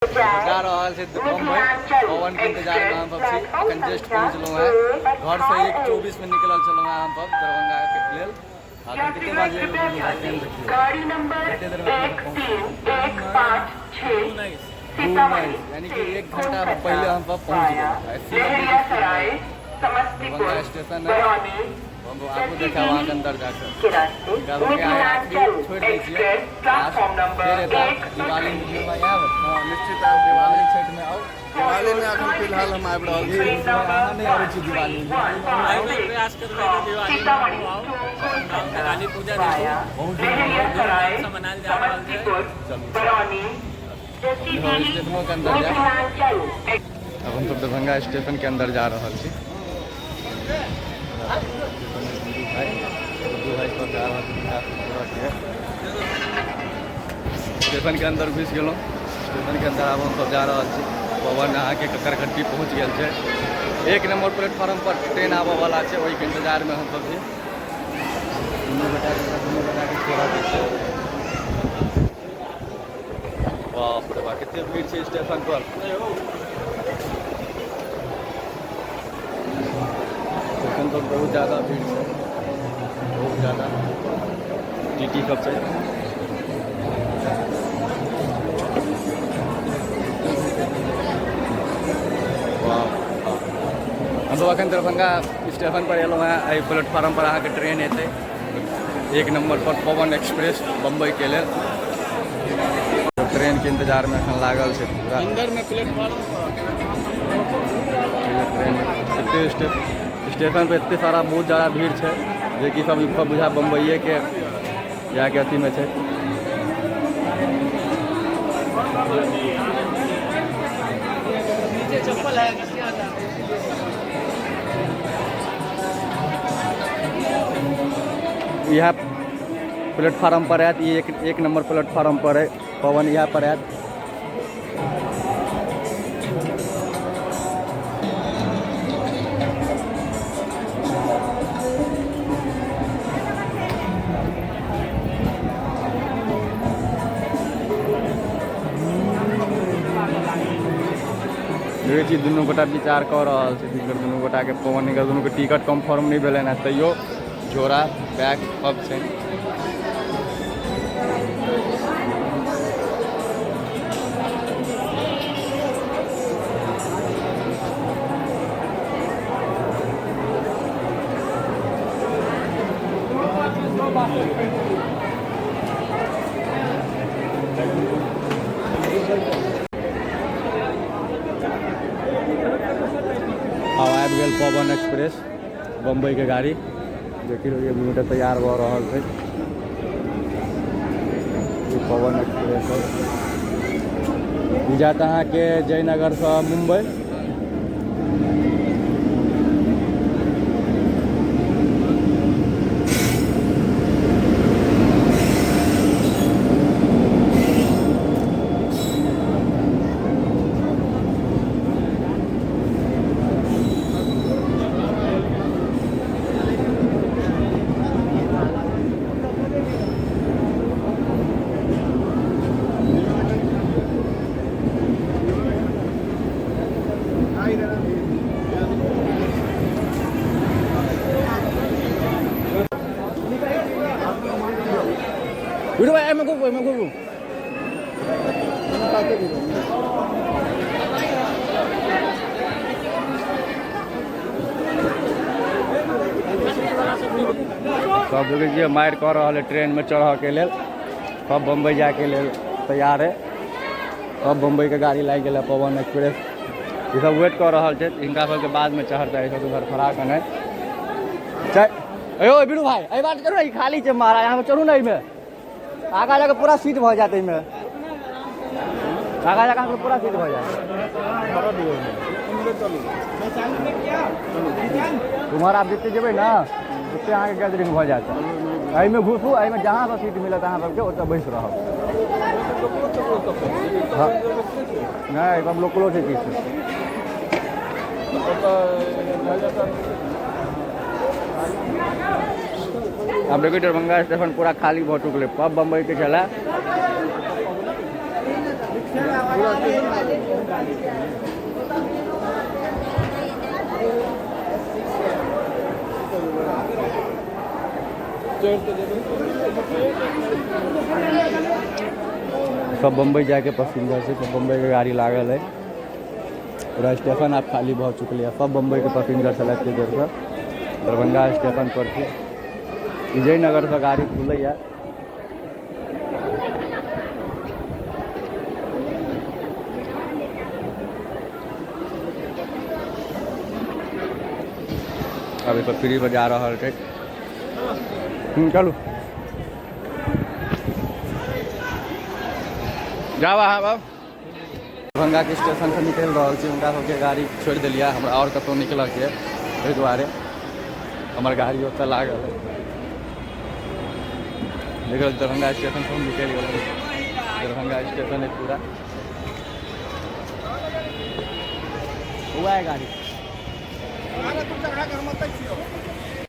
जा रहल छै बम्बई। पवन के इंतजार में हम सब छी। अखन जस्ट पहुँचलहुँ हैं, घर से 1:24 में निकलल छलहुँ हैं हम सब दरभंगा के लेल। अखन कते बाजि गेल? गाड़ी नंबर कते देर में 1 3 1 5 6 2:19, यानी कि 1 घंटा पहले हम सब पहुँच गए। लहरियासराय समस्तीपुर दरभंगा स्टेशन है। बरौनी हम आगू देखा वहाँ के अंदर जाकर के रास्ते मिथिलांचल छोड़ दै छियै। एक्सप्रेस प्लेटफॉर्म नंबर फेर एता 1 दिवाली में भाई आयब? हँ, निश्चित आयब। दिवाली छठि में आउ। दिवाली में अखन फिलहाल हम आबि रहल छी। अहाँ नहि आबै छी दिवाली में? प्रयास करबै जे दिवाली सीतामढ़ी आउ, टू कोलकाता काली पूजा वाया बहुत दिन लहरियासराय धूमधाम से मनायल जा रहल छै। समस्तीपुर चलू। बरौनी स्टेशनों के अंदर जाए। मिथिलांचल अब हम सब दरभंगा स्टेशन के अंदर जा रहल छी। दू भाई सब जा रहल छी। स्टेशन के अंदर घुसि गेलहुँ। स्टेशन के अंदर आब हम सब जा रहल छी। पवन अहाँके ककरघट्टी पहुँच गेल छै। 1 नंबर प्लेटफॉर्म पर ट्रेन आबऽ वाला छै, ओहिके इंतजार में हम सब छी। दुनू गोटाके दुनू गोटाके छोड़ऽ के छै। बाप रे बाप, कते भीड़ छै स्टेशन पर। स्टेशन पर बहुत ज्यादा भीड़ छै, बहुत ज्यादा टीटी सब छै। वाह, हम सब अखन दरभंगा स्टेशन पर एलहुँ हेँ। एहि प्लेटफॉर्म पर अहाँके ट्रेन एतै 1 नंबर पर, पवन एक्सप्रेस बम्बई के लेल। ट्रेन के इंतजार में अखन लागल छै पूरा। अंदर में प्लेटफॉर्म ट्रेन एते स्टेशन पर एते सारा बहुत ज्यादा भीड़ छै, जेकि सब सब बुझा बम्बइये के जाके अथी में छै। नीचे चप्पल है किसके आता? इएह प्लेटफार्म पर आयत। ई 1 नंबर प्लेटफार्म पर है पवन, इएह पर आयत। देखै छी दुनू गोटा विचार कऽ रहल छै। हिनकर दुनू गोटाके पवन, हिनकर दुनूके टिकट कन्फर्म नहि भेलनि हेँ, तैयो झोरा बैग सब छै। आब आबि गेल पवन एक्सप्रेस बम्बई के गाड़ी। देखियौ एक गोटे तैयार भऽ रहल छै। ई पवन एक्सप्रेस है। ई जायत अहाँके जयनगरसँ मुम्बई। बिटू भाई, एहिमे घुसू, एहिमे घुसू। सब देखै छियै मारि कऽ रहल है ट्रेनमे चढ़ऽके लेल। सब बम्बई जायके लेल तैयार है। सब बम्बईके गाड़ी लागि गेल है पवन एक्सप्रेस। ई सब वेट कऽ रहल छै, हिनका सबके बादमे चढ़तै। एहि सब धरफड़ा कऽ नहि चल। अयो बिनू भाई, एहि बात चढ़ू ने, ई खाली छै महाराज, अहाँ चढ़ू ने एहिमे। आगाँ जाके पूरा सीट भऽ जायत एहिमे। आगाँ जाके अहाँके पूरा सीट भऽ जायत। उम्हर आब जते जेबै ने ओते अहाँके गैदरिंग भऽ जायत। एहिमे घुसू, एहिमे जहाँसँ सीट मिलत अहाँ सबके ओतऽ बैस रहब। हँ नहि, एहिमे लोकलो छै किछु। आब देखियौ दरभंगा स्टेशन पूरा खाली भऽ चुकलै। सब बम्बईके छलै। सब बम्बई जाके पैसेंजर छै, सब बम्बई के गाड़ी लागल है। पूरा स्टेशन आब खाली भऽ चुकल है, सब बम्बई के पैसेंजर छल एते देरसँ। दरभंगा स्टेशन पर छी, विजयनगरसँ गाड़ी खुलैए। अभी पर फ्री पर जा रहल छै। चलू जाउ अहाँ बाब। दरभंगाके स्टेशनसँ निकलि रहल छी, हुनका सबके गाड़ी छोड़ि देलियै, हमरा आओर कतहु निकलऽके ताहि दुआरे हमर गाड़ी ओतऽ लागल है। देखल दरभंगा स्टेशन से हम निकलि गेलहुँ। दरभंगा स्टेशन है पूरा हुआ है गाड़ी।